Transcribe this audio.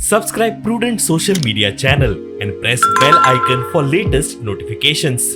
Subscribe Prudent Social Media channel and press bell icon for latest notifications.